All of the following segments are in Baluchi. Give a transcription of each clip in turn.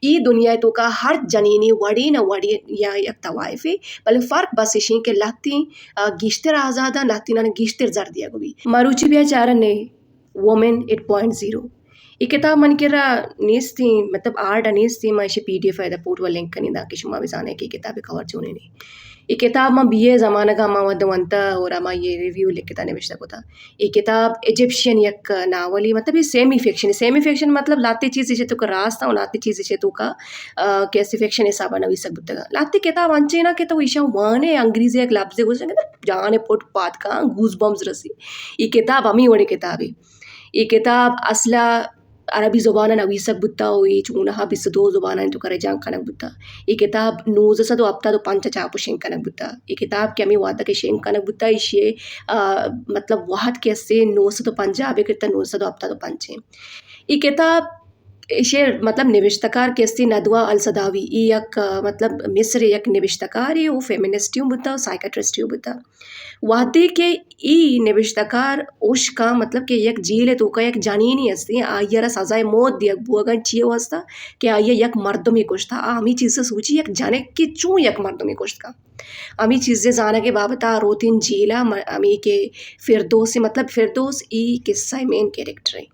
اے دنیا ءِ توکا ہر جنینے وڑے نہ وڑے یا یک توائفے، بلے فرق بس ایشیں کہ لہتیں، آ، گیشتر آزاداں، لہتیناں گیشتر زر دیگ بی۔ مروچی بیا چارنے وومن ایٹ پوائنٹ زیرو۔ اے کتاب من کرا نیستیں، مطلب ہارڈ نیستیں، من ایشی پی ڈی ایف ءَ ادا پورٹ ءَ لنک کنیں داں کہ شما بزانے کہ اے کتاب ءِ کور چونیں۔ اے کتاب من بی اے زمانگ ءَ من وھد ونتا اور ہما اے ریویو لکھتا نوشتہ کتا۔ اے کتاب ایجپشین یک ناولے، مطلب a semi fiction, semi fiction مطلب لہتے چیز ایشی توکا راست ایں، لہتے چیز ایشی توکا، آ، کہ اسے فکشن حساب ءَ نویسگ بوتگ۔ لہتے کتاب انچیں نا کہ تو ایشاں وانے، انگریزی یک لفظے گوشن کہ جان ءَ پٹ پاد کاں، گوز بمز رسی۔ اے کتاب ہمے وڑیں کتابے۔ اے کتاب اصل ءَ عربی زبان ءَ نویسگ بوتا و اے چوناہا بیست ءُ دو زبانانی توکا رجانک کنگ بوتا۔ اے کتاب نوزدہ سد ءُ ہپتاد ءُ پنچ ءَ چاپ ءُ شنگ کنگ بوتا۔ اے کتاب کہ ہمے وھد ءَ کہ شنگ کنگ بوتا، ایشی ءِ، آ، مطلب وھد کہ استے نو سد ءُ پنجاہ ءَ بگر تا نو سد ءُ ہپتاد ءُ پنچ ایں۔ اے کتاب ایشی ءِ مطلب نوشتہ کار کہ استے ندوہ السداوی، اے یک، آ، مطلب مصر ءِ یک نوشتہ کارے و فیمنسٹے اوں بوتا و سائیکٹرسٹے اوں بوتا۔ وھدے کہ اے نبشتہ کار اوشکاں، مطلب کہ یک جیل ءِ توکا یک جنینے ہستیں، آئی ءَ را سزائے موت دیگ بوگاں، چی ءِ واستہ کہ آئی ءَ یک مردمے کشتا۔ آ ہمے چیز ءَ سوچی، یک جنکے چون یک مردمے کشت کن۔ ہمے چیز ءِ زانگ ءِ بابت ءَ روتیں جیل ءَ، م-، ہمے کہ فردوس ءِ، مطلب فردوس اے قصہ ءِ مین کیریکٹر ایں۔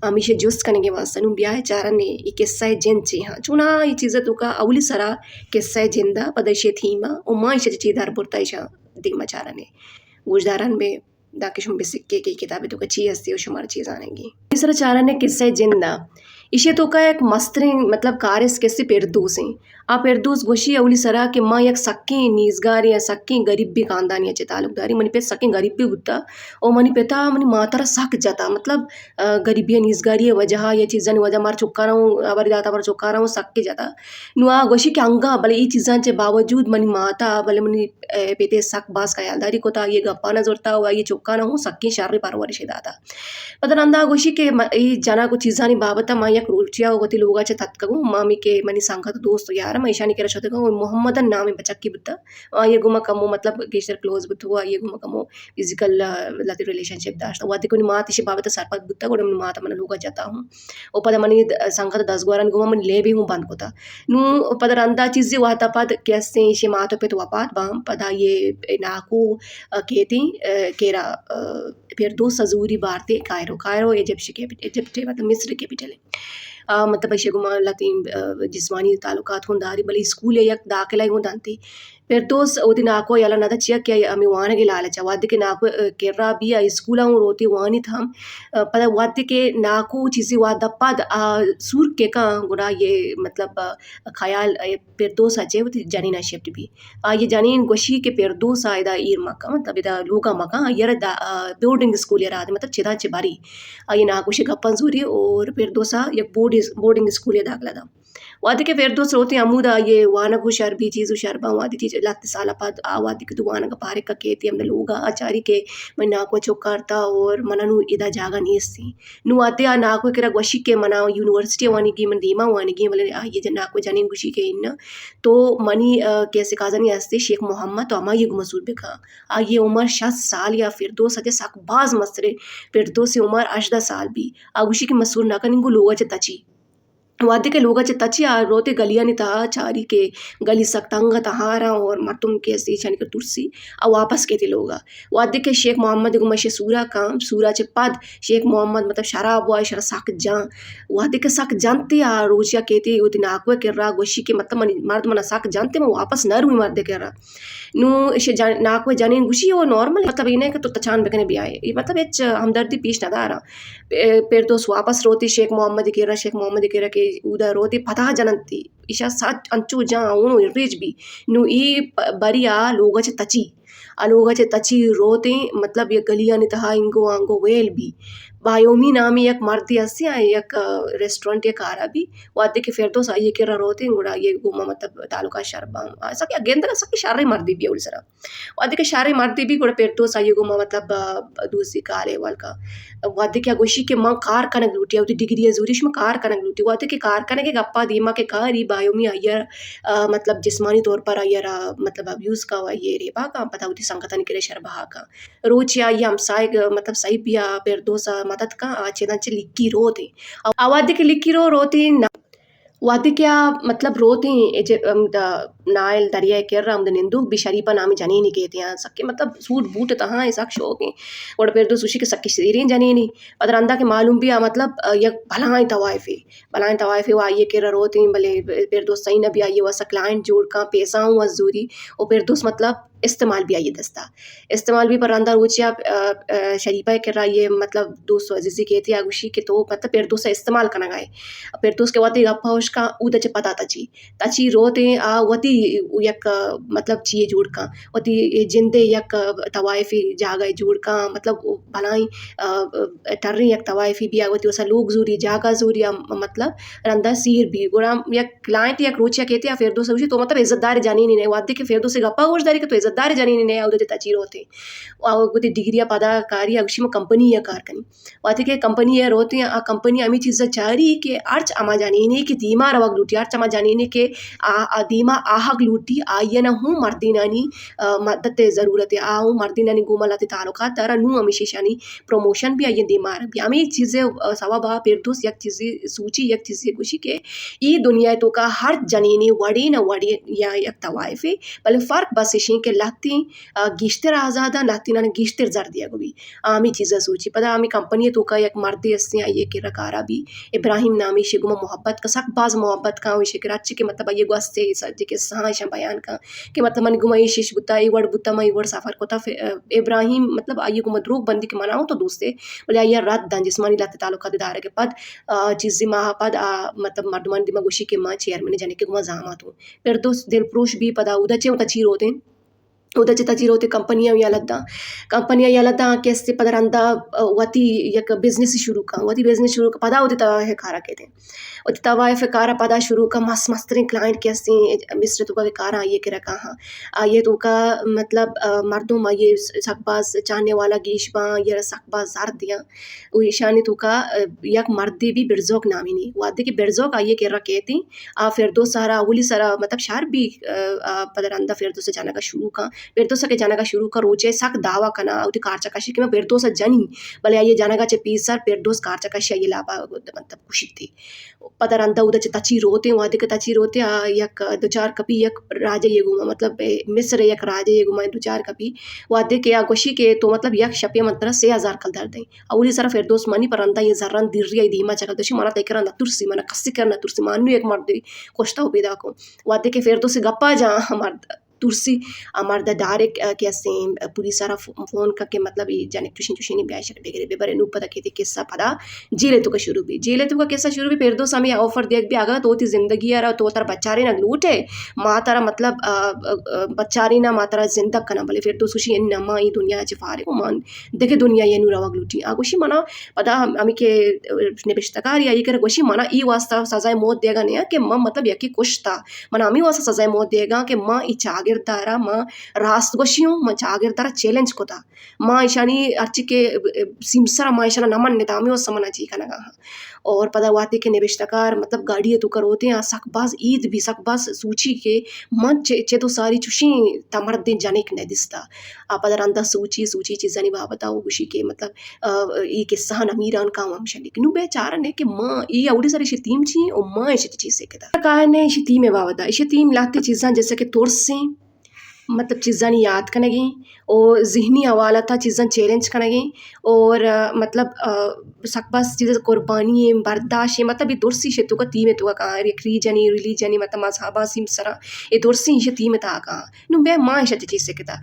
ہمیشی ءِ جست کنگ ءِ واستہ نوں بیائے چارنے اے قصہ ءِ جند چی ہاں۔ چوناہا اے چیز ءِ توکا اولی سرا قصہ ءِ جند ءَ، پدا ایشی ءِ تھیم ءَ، و ما ایشی ءَ چہ چی در برتا ایشاں دیما چارنے۔ گوشداران بے، داں کہ شما بہ سکے کہ اے کتاب ءِ توکا چی ہستی و شمارا چی زانگی۔ اے سرا چارنے قصہ ءِ جند ءَ۔ ایشی ءِ توکا یک مستریں، مطلب، کارست کسے پردوس ایں۔ آ پردوس گوشی اولی سرا کہ ما یک سکیں نیزگارے ءُ سکیں گریبیں خاندانے ءَ چہ تعلق داری۔ منی پت سکیں گریبے بوتا و منی پتا منی ماتا را سک جتا۔ مطلب، آ، گریبی ءُ نیزگاری ءِ وجہ ءَ یا چیزانی وجہ ءَ مارا چکانا اوں ہبر داتا، مارا چکانا اوں سک جتا۔ نوں آ گوشی کہ انگا، بلے اے چیزاں چہ باوجود منی ماتا، بلے منی، اے، پتے سک باز خیالداری کتا، آئی ءِ گپاں نہ زرتا و آئی ءِ چکانا اوں سکیں شریں پرورشے داتا۔ پدا رندا گوشی کہ م-، اے جنک و چیزانی بابت ءَ من یک روچے ءَ وتی لوگ ءَ چہ تتکگوں، ما ہمے کہ منی سنگت و دوست و یار، من ایشانی کرا شتگاں و محمد نامیں بچکے بوتا۔ آئی ءَ گوں ما کمو، مطلب، گیشتر کلوز بوتگ و آئی ءَ گوں ما کمو فزیکل، آ، لہتے ریلیشن شپ داشت۔ وھدے کہ منی مات ایشی بابت ءَ سرپد بوتگ، گڑا منی مات ءَ من ءَ لوگ ءَ جتا ہوں۔ و پدا منی د-، سنگت دزگورانی گوما منی لیب ءَ ہوں بند کتا۔ نوں پدا رندا چیزے وھد ءَ پد کہ استیں ایشی مات و پت وپات باں، پدا آئی ءِ ناکو، آ، کیتیں، آ، کرا، آ، پردوس ءَ زوری بارتے Cairo. Cairo Egypt kept-, Egypt ءِ، مطلب، مصر ءِ کیپٹل ایں۔ آ، مطلب، ایشی ءَ گوما لہتیں، آ، جسمانی تعلقات ہوں داری، بلے اسکول ءِ یک داخلہ ہوں دنتی۔ پردوس وتی ناکو ءَ یلہ نہ دات، چیا کہ ہمے وانگ ءِ لالچ ءَ۔ وھدے کہ ناکو، آ، کرا بی، آ اسکول ءَ ہوں روتی وانی تھم۔ آ، پدا وھدے کہ ناکو چیزے وھد ءَ پد آ سور کہ کن، گڑا یہ، مطلب، آ، خیال، آ، پردوس ءَ چہ وتی جنین ءَ شفٹ بی۔ آئی ءِ جنین گوشی کہ پردوس ءَ ادا ایر مکن، مطلب ادا لوگ ءَ مکن، آئی ءَ را دا-، آ، بورڈنگ اسکولے ءَ را دے، مطلب چداں چہ بری۔ آئی ءِ ناکو ءِ گپاں زوری اور پردوس ءَ یک بورڈ-، بورڈنگ اسکولے ءَ داخلہ داں۔ وھدے کہ پردوس روتیں ہمودا آئی ءِ وانگ و شر بی، چیز و شر باں، وھدے چہ لہتے سال ءَ پد آ وھدے کہ تو وانگ ءَ پارک ءَ کیت، ہمدا لوگ ءَ آ چاری کہ منی ناکو ءِ چک آرتا اور من ءَ نوں ادا جاگہ نیستیں۔ نوں وھدے آ ناکو ءِ کرا گوشی کہ من ءَ یونیورسٹی ءَ وانگی، من دیما وانگی، بلے آئی ءِ جن-، ناکو ءِ جنین گوشی کہ اناں، تو منی، آ، کیسے کازانی ہستے شیخ محمد، تو ہمائی ءَ گوں مسور بکن۔ آئی ءِ عمر شست سال یا پردوس ءَ چہ سک باز مستریں، پردوس ءِ عمر ہژدہ سال بی۔ آ گوشی کہ مسور نہ کنیں، گوں لوگ ءَ چہ تچی۔ وھدے کہ لوگ ءَ چہ تچی آ روتے گلیانی تہا چاری کہ گلی سک تنگ ءُ تہار اَں اور مردم کہ است ایشانی کر ترسی، آ واپس کیتی لوگ ءَ۔ وھدے کہ شیخ محمد ءِ گوما ایشی سورا کاں، سورا چہ پد شیخ محمد مطلب شراب وا، ایشرا سک جاں۔ وھدے کہ سک جنتی آ روچیا کیتی وتی ناکو ءِ کرا گوشی کہ مطلب منی مرد منا سک جنتی، من واپس نہ رویں مرد ءِ کرا۔ نوں ایشی جن-، ناکو ءِ جنین گوشی او نارمل، مطلب اے نہ کہ تو تچان بکنے بیائے۔ اے مطلب ہچ ہمدردی پیش نہ داراں۔ پ-، پردوس واپس روتی شیخ محمد ءِ کرا، شیخ محمد ءِ کرا کہ اودا روتی پدا جننتی۔ ایشا سچ انچو جاں اونو ریچ بی۔ نوں اے پ-، بری آ لوگ ءَ چہ تچی۔ آ لوگ ءَ چہ تچی روتیں، مطلب یک گلیانی تہا انگو آنگو ویل بی۔ بایومی نامی یک مردے ہستی، آ یک، آ، ریسٹورنٹ ءَ کارا بی۔ وھدے کہ پردوس آئی ءِ کرا روتیں، گڑا آئی ءِ گوما مطلب تعلقات شر باں۔ آ سکیں گندگ ءَ سکیں شریں مردے بی اولی سرا۔ وھدے کہ شریں مردے بی، گڑا پردوس آئی ءِ گوما مطلب، آ، دوستی کار احوال کا۔ وھدے کہ آ گوشی کہ من کار کنگ لوٹی، وتی ڈگری ءَ زوری، شما کار کنگ لوٹی۔ وھدے کہ کار کنگ ءِ گپا دیما کہ کاری، بایومی آئی ءَ، آ، مطلب جسمانی طور پر آئی ءَ را مطلب ابیوز کا و آئی ءَ ریپا کا، پدا وتی سنگتانی کرا شر بہا کا۔ روچے آئی ءِ ہمسائگ مطلب سیبی آ پردوس ءَ مدد کا، آ چداں چہ لکی روتیں۔ آ وھدے کہ لکی رو روتیں، وہدے کہ آ مطلب روتیں اے جے-، ہمدا نائل دریا ءِ کرا ہمدا نندوک بی، شریفہ نامیں جنینے کیتیں، آ سکیں مطلب سوٹ بوٹ تہا ایں، سک شوقیں۔ گڑا فردوس گوشی کہ سکیں شیریں جنینے۔ پدا رندا کہ معلوم بی آ مطلب، آ، یک بلائیں طوائفے، بلائیں طوائفے و آئی ءِ کرا روتیں، بلے فردوس سہی نہ بی، آئی ءَ واسا کلائنٹ جوڑ کن، پیسہ اوں از زوری، و فردوس مطلب استعمال بی آئی ءِ دستا۔ استعمال بی پر رندا روچے آ، آ، آ، شریفہ ءِ کرا آئی ءِ مطلب دوست و عزیزے کیتیں، آ گوشی کہ تو مطلب فردوس ءَ استعمال کنگا ئے۔ فردوس کہ وتی گپا ہوش کن، اودا چہ پدا تچی، تچی روتیں آ وتی یک مطلب چیے جوڑ کن، وتی جندے یک طوائفے جاگہے جوڑ کن، مطلب بلائیں، آ، ٹریں یک طوائفے بی، آ وتی واسا لوگ زوری، جاگہ زوری، آ مطلب رندا سیر بی۔ گڑا یک کلائنٹ یک روچے کیتیں، آ فردوس ءَ گوشی تو مطلب عزت دار جنینے نئے۔ وہدے کہ فردوس ءِ گپا ہوش داری کہ تو عزت دار جنینے نئے، اودا چہ تچی روتیں۔ آ وتی ڈگری ءَ پدا کاری، آ گوشی من کمپنی ءَ کار کنی۔ وہدے کہ کمپنی ءَ روتیں، آ کمپنی ہمے چیز ءَ چاری کہ ہرچ ہما جنینے کہ دیما روگ لوٹی، ہرچ ہما جنینے کہ آ، آ دیما آہگ لوٹی، آئی ءَ نہ ہوں مردینانی، آ، مدد ءِ ضرورت ایں، آ ہوں مردینانی گوما لہتے تعلقات دارا، نوں ہمیشہ ایشانی پروموشن بی، آئی ءِ دیما رگ بی۔ ہمے چیز ءِ، آ، سوب ءَ فردوس یک چیزے سوچی، یک چیزے گوشی کہ اے دنیا ءِ توکا ہر جنینے وڑے نہ وڑے یا یک طوائفے، بلے فرق بس ایشیں کہ لہتیں، آ، گیشتر آزاداں، لہتیناں گیشتر زر دیگ بی۔ آ ہمے چیزا سوچی۔ پدا ہمے کمپنی ءِ توکا یک مردے استیں، آئی ءِ کرا کارا بی، ابراہیم نامیں، ایشی گوما محبت کن، سک باز محبت کن، ایشی کرا ہرچی کہ مطلب آئی ءِ گوستے سجے قصہ ہاں ایشاں بیان کن کہ مطلب من گوما ایش ایش بوتا، اے وڑ بوتا، من اے وڑ سفر کتا۔ ف-، ابراہیم مطلب آئی ءِ گوما دروگ بندی کہ منا ہوں تو دوستے، بلے آئی ءَ رد داں جسمانی لہتے تعلقات دارگ ءَ پد، آ، چیزے ماہ ءَ پد آ مطلب مردمانی دیما گوشی کہ ما چیئرمین ءِ جنکے گوما زامات اوں۔ فردوس دلپروش بی، پدا اودا چہ تچی روتیں۔ اودا چہ تچی روتیں کمپنی ءَ یلہ داں۔ کمپنی ءَ یلہ داں کہ استے پدا رندا، آ، وتی یک بزنس شروع کن۔ وتی بزنس شروع کن۔ پدا وتی طوائف ءِ کارا کیتیں۔ وتی طوائف ءِ کارا پدا شروع کن۔ مست مستریں کلائنٹ کہ استیں مصر ءِ توکا کہ کاراں آئی ءِ کرا کاہاں۔ آئی ءِ توکا مطلب، آ، مردم آئی ءَ سک باز چاہنے والا گیش باں، آئی ءَ را سک باز زر دیاں۔ و ایشانی توکا، آ، یک مردے بی برزوک نامینی۔ وہدے کہ برزوک آئی ءِ کرا کیتیں، آ فردوس ءَ را اولی سرا مطلب شر بی، آ، آ پدا رندا فردوس ءَ جنگا شروع کن۔ فردوس ءَ کہ جنگا شروع کن، روچے سک دعوی کناں، وتی کارچکشی کہ من فردوس ءَ جنی، بلے آئی ءِ جنگا چہ پیسر فردوس کارچکشی آئی ءِ لاپا مطلب کشیت۔ پدا رندا اودا چہ تچی روتیں، وہدے کہ تچی روتیں، آ یک دچار کپی یک راجے ءِ گوما، مطلب، اے، مصر ءِ یک راجے ءِ گوما دچار کپی، وہدے کہ آ گوشی کہ تو مطلب یک شپے من ترا سے ہزار کلدار دئیں۔ اولی سرا فردوس منی، پر رندا اے زراں دیری آئی دیما چکل دوشی، منا تئی کرا نہ ترسی، منا کسی کرا نہ ترسی، ما انو یک مردے کشتا و پیدا کن۔ وہدے کہ فردوس ءِ گپا جاں مرد ترسی، آ مرد ڈائریکٹ، آ، کہ استیں، آ، پولیس ءَ را فو-، فون کن کہ مطلب اے جنک چوشیں چوشیں بیا، ایشرا بگرے ببرے۔ نوں پدا کیتے قصہ پدا جیل ءِ توکا شروع بی۔ جیل ءِ توکا قصہ شروع بی، فردوس ہمے آفر دیگ بی، اگاں تو وتی زندگی ءَ را تو ترا بچارینگ لوٹ ئے، ما ترا مطلب، آ، آ، آ، بچارینا، ما ترا زندگ کناں، بلے فردوس گوشی اناں، ما اے دنیا ءَ چہ فارغ اوں، ما دگہ دنیا ءَ نوں روگ لوٹیں۔ آ گوشی منا پدا ہم-، ہمے کہ نبشتہ کار یا آئی کرا گوشی منا اے واسطہ سزائے موت دیگا نیاں کہ من مطلب یکے کشتا، منا ہمے واسطہ سزائے موت دیگا کہ من اے چاگرد ءَ را من راست گوشی اوں، من چاگرد ءَ را چیلنج کتا، من ایشانی ہرچی کہ سیمسرا من ایشانا نہ منتا، ہمے واسطہ منا چی کنگا ہاں۔ اور پدا وہدے کہ نبشتہ کار مطلب گاڑی ءِ توکا روتیں، آ سک باز اید بی، سک باز سوچی کہ من چہ، چد و ساری چوشیں تمردیں جنک نہ دیستا۔ آ پدا رندا سوچی، سوچی چیزانی بابتا و گوشی کہ مطلب آ، اے قصہ ہم امیران کاں ہم شلیک۔ نوں بے چارنے کہ ما اے اولی سر ایشی تھیم چی ایں و ما ایشی چی سکتا۔ کاہنے ایشی تھیم ءِ بابتا۔ ایشی تھیم لہتے چیزاں جیسا کہ ترس ایں، مطلب چیزانی یاد کنگی و ذہنی حوالہ تا چیزاں چیلنج کنگی اور، آ، مطلب، آ، سک باز چیز قربانی ایں، برداشت ایں، مطلب اے درسی ایشی توکا تھیم ءِ توکا کاں، یک ریجنی، ریلیجنی، مطلب مذہبا سیمسرا، اے درسی ایشی تھیم ءِ تہا کاں۔ نوں بے ما ایشی چی سکتا۔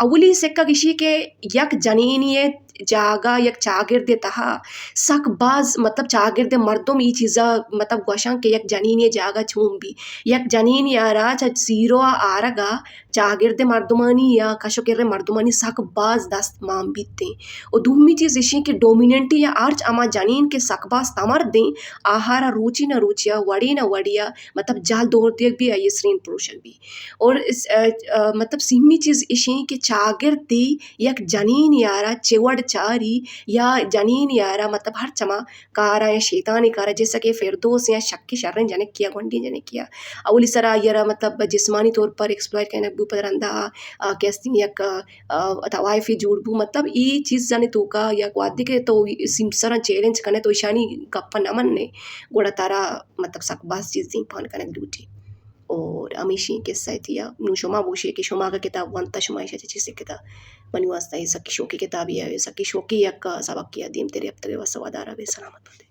اولی سکگ ایشی کہ یک جنینی ءِ جاگہ یک چاگردے تہا سک باز، مطلب، چاگردے مردم اے چیزا، مطلب، گوشاں کہ یک جنینے جاگہ چون بی۔ یک جنینے ءَ را چہ زیرو ءَ آرگ ءَ چاگردے مردمانی یا کش و کرے مردمانی سک باز دست مان بیتیں۔ و دومی چیز ایشی کہ ڈومیننٹی یا ہرچ ہما جنین کہ سک باز تمردیں، آہارا روچی نہ روچی ءَ، وڑے نہ وڑے ءَ، مطلب، جہل دور دیگ بی، آئی ءِ سرین پروشگ بی۔ اور اس، ا، ا، مطلب سیمی چیز ایشیں کہ چاگردے یک جنینے ءَ را چہ وڑ چاری یا جنین یارا مطلب ہر چما کارا یا شیطانی کارا، جیسا کہ فردوس یا شک شریں جنکیا، گونڈیں جنکیا، اولی سرا آئی را مطلب جسمانی طور پر ایکسپلائٹ کنگ بو، پد رندا آ، آ، کہ استیں یک، آ، آ، طوائفے جوڑ بو، مطلب اے چیزانی توکا یا گوادی کہ تو سیمسراں چیلنج کنے تو ایشانی گپا نہ منے، گڑا ترا مطلب سک باز چیز دیمپان کنگ لوٹی۔ اور ہمیشی قصہ تیا نوں شما گوشے کہ شما اگہ کتاب وانتا شما ایشا چہ چی سکتا؟ منی واسطہ اے سکی شوقی کتابے، اے سکی شوقی یک سبقے، دیم تیرے ہفتگے واسطہ ودارا بے سلامت بات۔